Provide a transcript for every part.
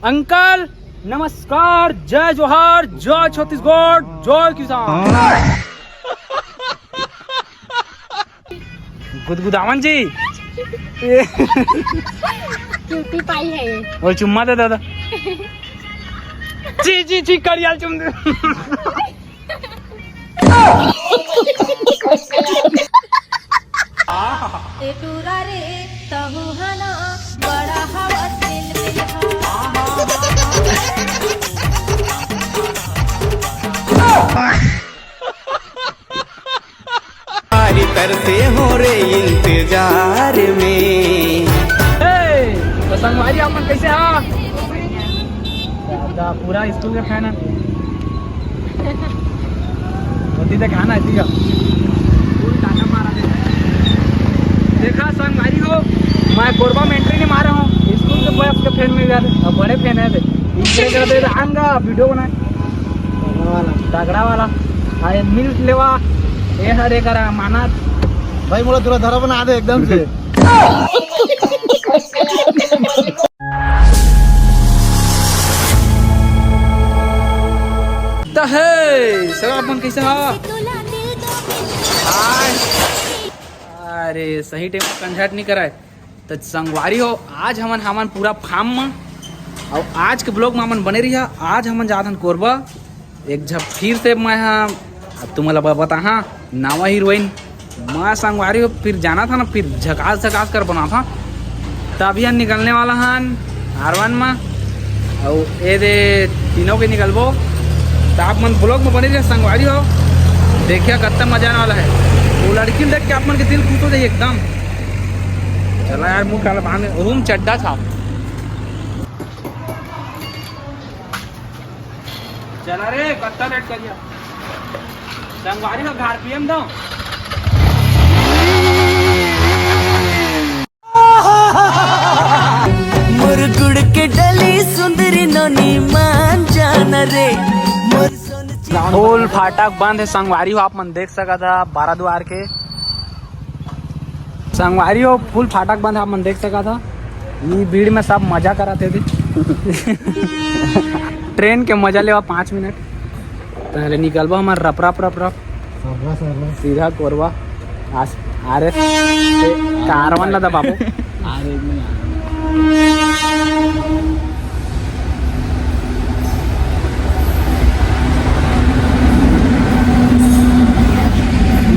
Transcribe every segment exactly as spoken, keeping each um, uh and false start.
Uncle, नमस्कार, जय जोहार, जय छत्तीसगढ़, जय किसान। गुदगुदावन जी। क्यूटी पाई है ये। और चुम्मा दे दादा। ची, ची, ची, करियाल चुम दे। ए टूरा रे, तहु हना बड़ा हवा सिल मिल हा। भारी तरसे हो रे इंतजार में। ए, तो संगवारी, आप मन कैसे हा? दादा, पूरा स्कूल के फैन है। होती तो खाना है, ठीक है। फुल टाटा मारा दे। देखा संगवारी हो, मैं कोरबा में एंट्री नहीं मारा हूँ, स्कूल के बॉयज के फैन मिल जाते, अब बड़े फैन है थे। इंजॉय करते थे, आंगा वीडियो बनाए। तगड़ा वाला। तगड़ा वाला। अरे मिल लेवा, ये हरे करा मानत। भाई, मोला तुला धरा बना दे एकदम से। त हे, सब अपन कैसे हा? हाय। अरे, सही टाइम में कंझट नहीं कराए। त संगवारी हो, आज हमन, हमन पूरा फार्म में, और आज के ब्लॉग में हमन बने रहिया। आज हमन जात हन कोरबा, एक झप फिर से मैं हा, अब तुमला ब-, बताहा, नवा हीरोइन, मैं संगवारी हो, फिर जाना था ना, फिर झकास झकास कर बना था, तभी हम निकलने वाला हन आर वन में, और ये दे तीनों के निकलबो। तो आप मन ब्लॉग में बने रहे संगवारी हो, देखिए कितना मजा आने वाला है। वो लड़की देख के आप मन के दिल खुश हो जाए एकदम। चला यार, मुंह काला बांध, रूम चड्डा छाप। चला रे, कत्ता लेट कर दिया। संगवारी हो, घर पीएम दो। मोर गुड़ के डली सुंदरी नोनी मान जाना रे, मोर सोन ची- फुल फाटक बंद है संगवारी हो, आप मन देख सकत हा बारा दुआर के। संगवारी हो, फुल फाटक बंद है, आप मन देख सकत हा। ये भीड़ में सब मजा करत हे। ट्रेन के मजा लेवा पाँच मिनट। पहले निकलबो हमार रप रप रप रप। सर्रा, सर्रा। सीधा कोरबा। आस-, अरे, ए, कारवन ला दबाबो। अरे, नहीं आ रहा।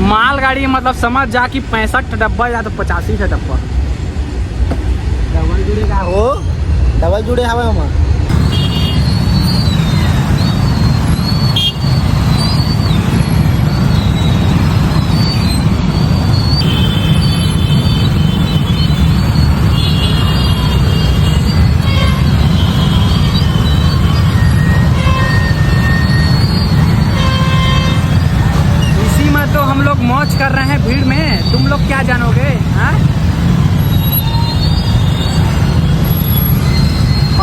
मालगाड़ी मतलब समझ जा कि पैंसठ डब्बा या तो पचासी से डब्बा। डबल जुड़े का हो? डबल जुड़े हवे हमर। इसी में तो हम लोग मौज कर रहे हैं भीड़ में, तुम लोग क्या जानोगे, हाँ?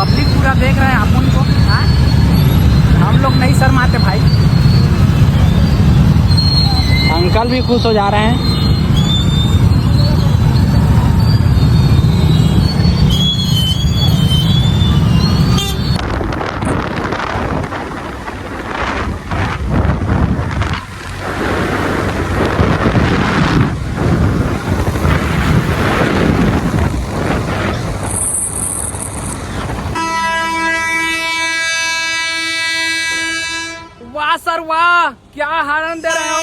पब्लिक पूरा देख रहा है अपन को, हाँ? हम लोग नहीं शर्माते भाई। अंकल भी खुश हो जा रहे हैं। वाह सर वाह, क्या हॉर्न दे रहे हो।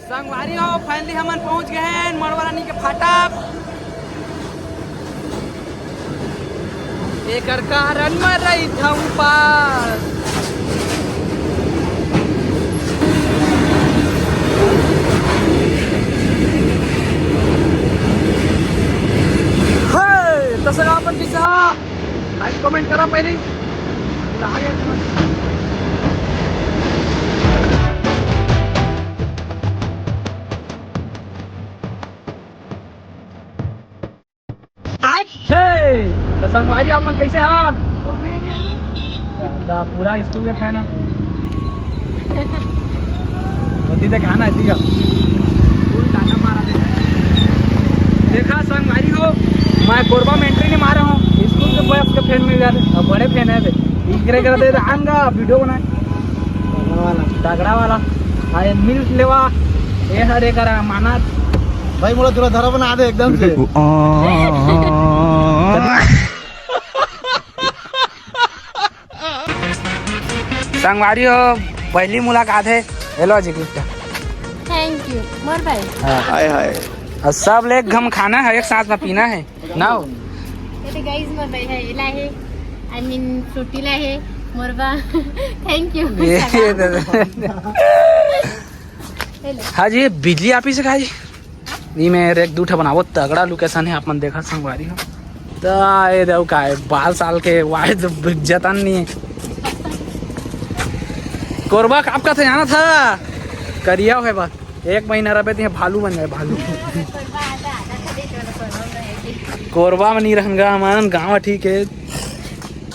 संगवारी हो, finally हमन पहुंच गए हैं मड़वा रानी के फाटक। एकर कारण मैं रही था पास। हे, दर्शक अपन कैसा? Like comment करा पहले। हे, तो संगवारी आप मन कैसे हा? दा पूरा स्कूल के फैन है। होती तो खाना है, ठीक है। फुल टाटा मारा दे। देखा संगवारी हो, मैं कोरबा में एंट्री नहीं मारा हूँ, स्कूल के बॉयज के फैन मिल जाते, अब बड़े फैन है बे। इकरे करते आंगा वीडियो बनाए, तगड़ा वाला। तगड़ा वाला। अरे मिल लेवा, ये हरे करा मानत। भाई मोला थोड़ा धरा बना दे एकदम से। संगवारी हो, पहली मुलाकात है। Hello ji, gift. Thank you मोर भाई। हाँ। हाय हाय। और सब ले घम खाना है, एक साथ में पीना है ना हो। ये तो गाइस मोर भाई है, इला है, आई मीन फ्रूटी ला है मोरबा। Thank you. ये, ये तो, हेलो। हाँ जी, बिजली ऑफिस है जी। नी में एक दू ठा बनावो, तगड़ा लोकेशन है, आप मन देखा संगवारी हो। तो ये देखो का है, बाल साल के वाइज जतन नहीं है। कोरबा का आपका था जाना था, करिया है बस, एक महीना रहे थे भालू बन जाए भालू। कोरबा में नहीं रहंगा हमारन, गाँव ठीक है।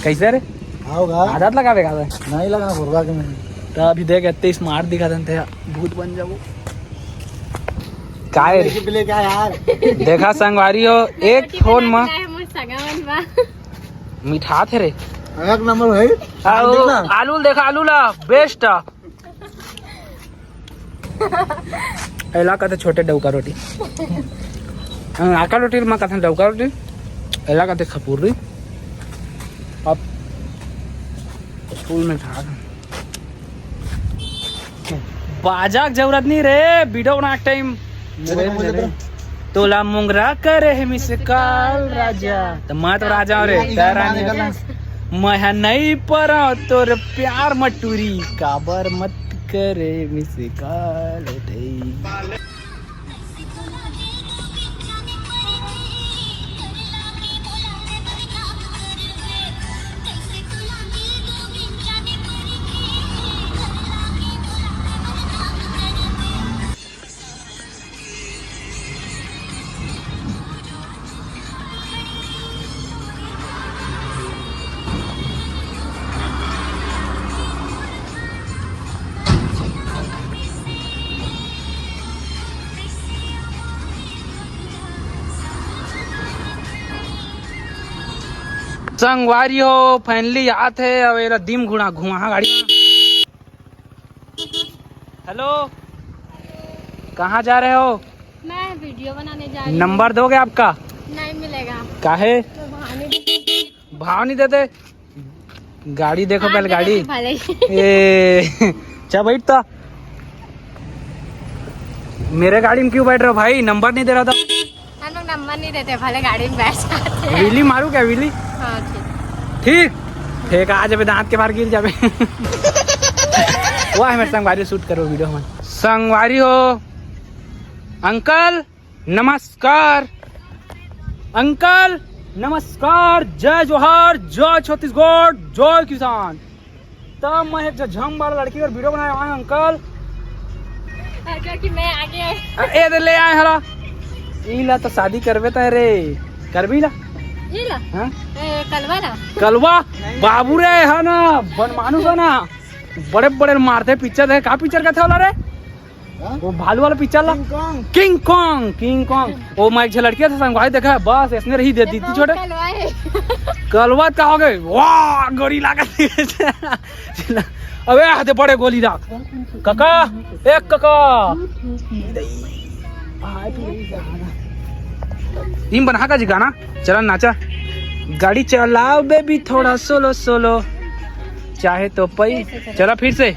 कैसे रे? आओगा। आदत लगावे का बे? नहीं लगा कोरबा के मैंने। तो अभी देख इतने स्मार्ट दिखा देते हैं, भूत बन जाओ। काय रे? लेके, लेके आ यार। देखा संगवारी हो, एक फोन में मिठात है रे। एक नंबर भाई। आलू, देख ना। आलू देखा, आलू ला बेस्ट। एला कहते छोटे डौका रोटी। हाँ, आका रोटी में कहते डौका रोटी, एला कहते खपूरी। अब स्कूल में था। बाजा के जरूरत नहीं रे, वीडियो बना टाइम। तोला मुंगरा करे है मिस कॉल राजा। तो मैं तो राजा हूँ रे, तेरा नहीं। मैं है नहीं परा तोर प्यार मटूरी, काबर मत करे मिस कॉल। संगवारी हो, finally आत है। अब एला दिम घुड़ा घुआहा गाड़ी। हेलो, कहाँ जा रहे हो? मैं वीडियो बनाने जा रही हूँ। नंबर दोगे आपका? नहीं मिलेगा। काहे? तो भाव नहीं देते। भाव नहीं देते? गाड़ी देखो हाँ, पहले, गाड़ी। भले। ए, चल बैठ तो। मेरे गाड़ी में क्यों बैठ रहे हो भाई? नंबर नहीं दे रहा था। हम लोग नंबर नहीं देते, भले गाड़ी में बैठ जाते हैं। व्हीली मारू क्या, व्हीली? हाँ, ठीक। ठीक? फेंक आ जाबे, दांत के बाहर गिर जाबे। वो है मेरे संगवारी, शूट करो वीडियो में। संगवारी हो, अंकल नमस्कार। अंकल नमस्कार, जय जोहार, जय छत्तीसगढ़, जय किसान। तब मैं एक झम वाला लड़की और वीडियो बनाए आए अंकल। हाँ, क्योंकि मैं आगे आ, ए दे ले आए हला। ई ला तो शादी करबे तय रे, करबी ला? ई ला? हाँ? ए, कलवा ला? कलवा? बाबू रे है ना, बनमानुस है ना, बड़े बड़े मारते पिक्चर देखे। का पिक्चर का था वाला रे? हाँ? वो भालू वाला पिक्चर ला? King Kong. King Kong, king Kong. वो मैं एक झन लड़किया था संगवारी देखा, बस इसने रही दे दी थी छोटे। कलवा है। कलवा का हो गए? वाह, गोरी लागत। अबे हाथे बड़े गोली राख। काका, ए काका। इन बना का जी गाना, चला नाचा। गाड़ी चलाओ बेबी थोड़ा स्लो स्लो, चाहे तो पै, चला फिर से,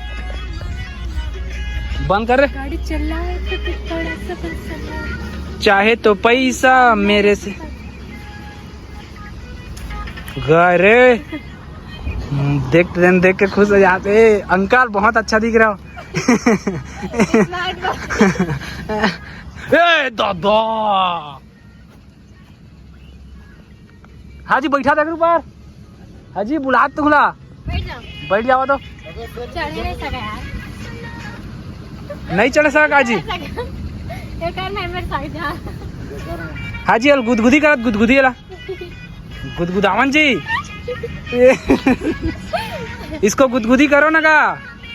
बंद कर रे। गाड़ी चलाओ तो फिर थोड़ा सा बस चलाओ। चाहे तो पैसा मेरे से। गए रे। हम्म, देख ट्रेन देख के खुश हो जाते। ए, अंकल बहुत अच्छा दिख रहा हो। ए दादा। हाँ जी, बैठा देख ऊपर। हाँ जी, बुला तुमला। बैठ जाओ। बैठ जाओ तो। चढ़े नहीं सका यार। नहीं चढ़े सका जी। एक और नहीं मेरे साथ जा। हाँ जी, अल गुदगुदी करत, गुदगुदी वाला। गुदगुदावन जी। इसको गुदगुदी करो ना का।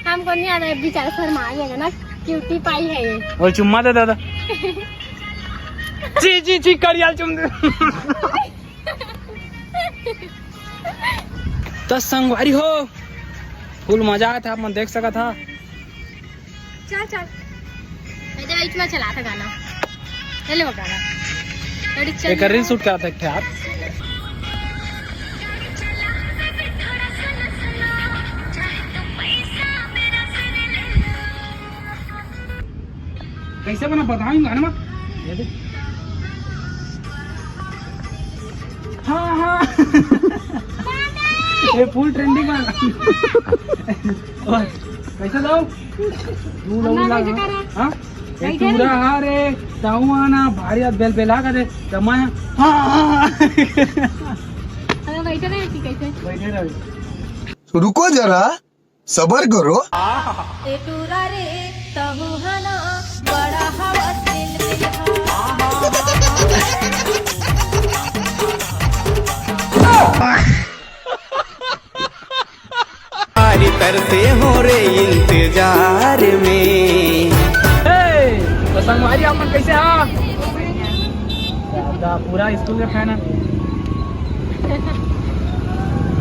हमको नहीं आता, बेचारा शर्मा जाएगा ना, क्यूटी पाई है ये। और चुम्मा दे दादा। जी जी जी, करियाल चुम। त संगवारी हो, फुल मजा आत हे, आप मन देख सकत हा। चल चल, ए दे, बीच में चला था गाना। चले वो गाना। Ready, चल। एक reel shoot करत हे एक ठे आप। कैसे बना बताओ इन गाने में। ये देख। हाँ हाँ। ये फुल ट्रेंडिंग वाला। ओए, कैसे दो? तू लोग लगा। हाँ। ए चूरा हा रे, ताऊ आना भारी बेल बेला करे। जमाया। हाँ हाँ। अरे बैठे रहे कि कैसे? बैठे रहे। रुको जरा, सबर करो। ए टूरा रे, तहु हना बड़ा हवा दिल में। भारी तरसे हो रे इंतजार में। ए, तो संगवारी आप मन कैसे हा? दादा, पूरा स्कूल के फैन हे।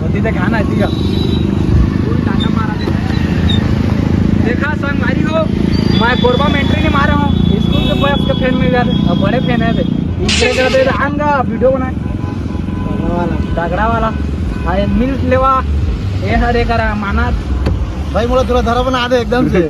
होती तो खाना है, ठीक है। फुल टाटा मारा दे। देखा संगवारी हो, मैं कोरबा में एंट्री नहीं मारा हूँ, स्कूल के बॉयज के फैन मिल जाते, अब बड़े फैन है। इसलिए कहते हैं, आऊंगा, वीडियो बनाए। तगड़ा वाला। अरे मिल लेवा, ए हरे करा माना। भाई, मोला थोड़ा धरा बना दे एकदम से।